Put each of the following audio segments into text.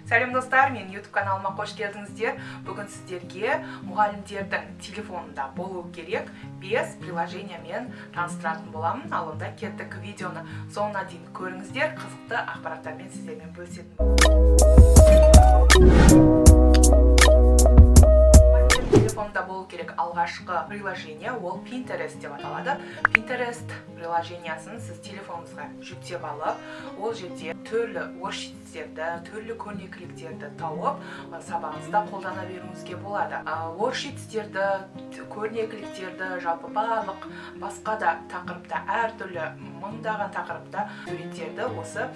Сәлем, достар! Менің YouTube каналыма қош келдіңіздер. Бүгін сіздерге мұғалімдердің телефонында болу керек 5 приложениемен таныстыратын боламын. Ал онда кеттік, видеоны соңына дейін көріңіздер, қызықты ақпараттармен сіздермен бөлісетін боламын. Телефонда болу керек алғашқы приложение ол Pinterest деп аталады. Pinterest приложениясын сіз телефоныңызға жүктеп алып, ол жерде түрлі worksheetтерді, түрлі көрнекіліктерді тауып, сабағыңызда қолдана беруіңізге болады. Worksheetтерді, көрнекіліктерді, жалпы барлық басқа да тақырыпта, әртүрлі мыңдаған тақырыпта суреттерді осы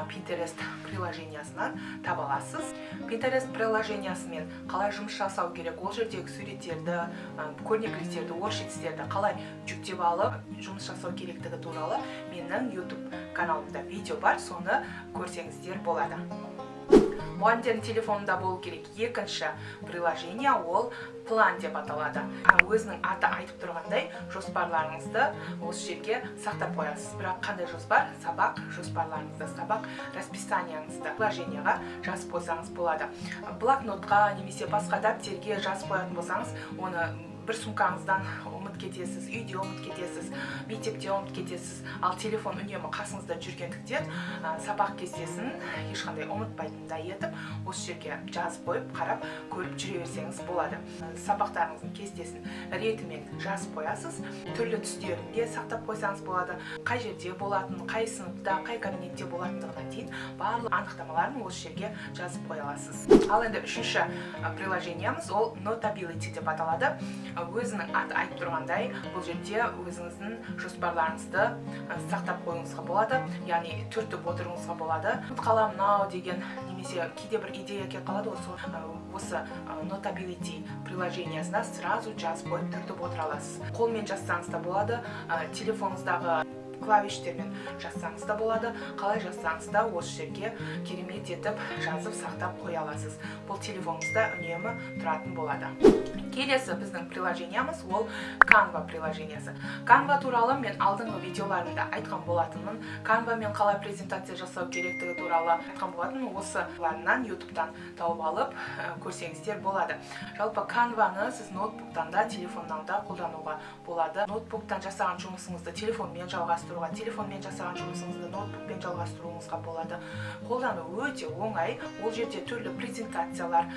Pinterest приложениясынан таба аласыз. Pinterest приложениясымен қалай жұмыс жасау керек, ол жердегі суреттерді, көрнекіліктерді, worksheetтерді қалай жүктеп алып жұмыс жасау керектігі туралы менің YouTube каналымда видео бар, соны көрсеңіздер болады. Мұғалімдердің телефонында болу керек екінші приложение ол План деп аталады. Өзінің аты айтып тұрғандай, жоспарларыңызды осы жерге сақтап қоясыз. Бірақ қандай жоспар? Сабақ жоспарларыңызды, сабақ расписанияңызды приложениеға жазып қойсаңыз болады. Блокнотқа немесе басқа дәптерге жазып қоятын болсаңыз, оны бір сумкаңыздан ұмытып кетесіз, үйде ұмытып кетесіз, мектепте ұмытып кетесіз. Ал телефон үнемі қасыңызда жүргендіктен, сабақ кестесін ешқандай ұмытпайтындай етіп осы жерге жазып қойып, қарап, көріп жүре берсеңіз болады. Сабақтарыңыздың кестесін ретімен жазып қоясыз, түрлі түстерінде сақтап қойсаңыз болады. Қай жерде болатынын, қай сыныпта, қай кабинетте болатындығына дейін барлық анықтамаларын осы жерге жазып қоя аласыз. Ал енді үшінші приложениеміз ол Notability деп аталады. Өзінің аты айтып тұрғандай, бұл жерде өзіңіздің жоспарларыңызды сақтап қоюыңызға болады, яғни түртіп отыруыңызға болады. Ұмытып қаламын ау деген немесе кейде бір идея келіп қалады ғой, сол осы Notability приложениясына сразу жазып қойып, түртіп отыра аласыз. Қолмен жазсаңыз да болады, телефоныңыздағы клавиштермен жазсаңыз да болады. Қалай жазсаңыз да, осы жерге керемет етіп жазып, сақтап қоя аласыз. Бұл телефоныңызда үнемі тұратын болады. Келесі біздің приложениямыз ол Canva приложениясы. Canva туралы мен алдыңғы видеоларымда айтқан болатынмын. Canva мен қалай презентация жасау керектігі туралы айтқан болатынмын. Осыларынан ютубтан тауып алып, көрсеңіздер болады. Жалпы Canvаны сіз ноутбуктан да, телефоннан да қолдануға болады. Ноутбуктан жасаған жұмысыңызды телефонмен жалғастыруға, телефонмен жасаған жұмысыңызды ноутбукпен жалғастыруыңызға болады. Қолдану өте оңай. Ол жерде түрлі презентациялар,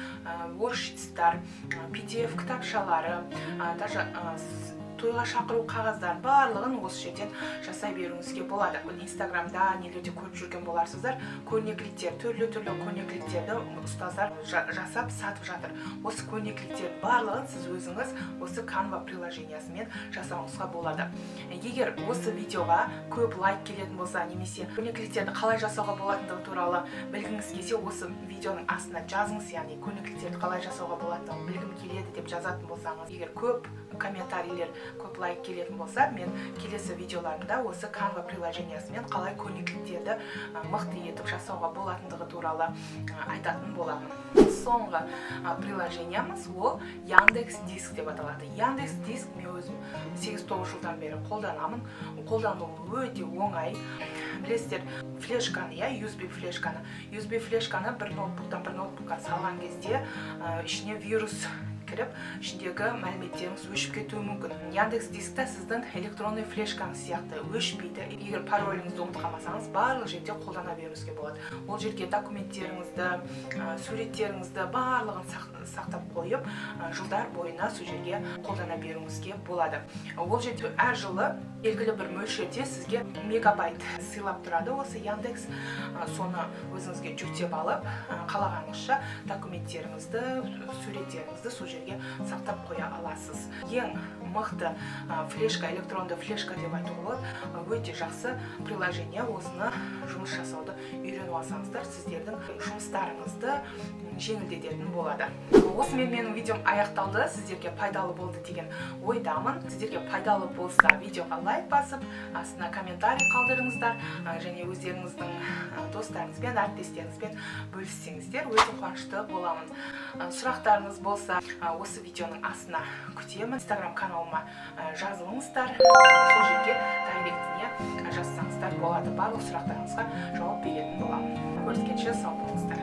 worksheetстар, PDF кітапшалары, даже тойға шақыру қағаздарын, барлығын осы жерден жасай беруіңізге болады. Инстаграмда, нелерде көріп жүрген боларсыздар, көрнекіліктер, түрлі түрлі көрнекіліктерді ұстаздар жасап сатып жатыр. Осы көрнекіліктердің барлығын сіз өзіңіз осы Canva приложениясымен жасауыңызға болады. Егер осы видеоға көп лайк келетін болса немесе көрнекіліктерді қалай жасауға болатындығы туралы білгіңіз келсе, осы видеоның астына жазыңыз, яғни көрнекіліктерді қалай жасауға болатындығын білгім келеді деп жазатын болсаңыз, егер көп комментарийлер, көп лайк келетін болса, мен келесі видеоларымда осы Canva приложениясымен қалай көрнекіліктерді мықты етіп жасауға болатындығы туралы айтатын боламын. Соңғы приложениямыз ол Яндекс Диск деп аталады. Яндекс Диск мен өзім 8-9 жылдан бері қолданамын. Қолдану өте оңай. Білесіздер флешканы, иә, USB флешканы. USB флешканы бір ноутбуктан бір ноутбукқа салған кезде ішіне вирус кіріп, ішіндегі мәліметтеріңіз өшіп кетуі мүмкін. Яндекс Дискта сіздің электронный флешкаңыз сияқты өшпейді. Егер пароліңізді ұмытып қалмасаңыз, барлық жерде қолдана беруіңізге болады. Ол жерге документтеріңізді, суреттеріңізді, барлығын сақтап қойып, жылдар бойына сол жерге қолдана беруіңізге болады. Ол жерде әр жылы белгілі бір мөлшерде сізге мегабайт сыйлап тұрады осы Яндекс. Соны өзіңізге жүктеп алып, қалағаныңызша документтеріңізді, суреттеріңізді сол жерге сақтап қоя аласыз. Ең мықты флешка, электронды флешка деп айтуға болады. Өте жақсы приложение. Осыны жұмыс жасауды үйреніп алсаңыздар, сіздердің жұмыстарыңызды жеңілдететін болады. Осымен менің видеом аяқталды. Сіздерге пайдалы болды деген ойдамын. Сіздерге пайдалы болса, видеоға лайк басып, астына комментарий қалдырыңыздар және өздеріңіздің достарыңызбен, әріптестеріңізбен бөліссеңіздер, өте қуанышты боламын. Сұрақтарыңыз болса, осы видеоның астына күтемін. Инстаграм каналыма жазылыңыздар, сол жерге директіне жазсаңыздар болады. Барлық сұрақтарыңызға жауап беретін боламын. Көріскенше, сау болыңыздар.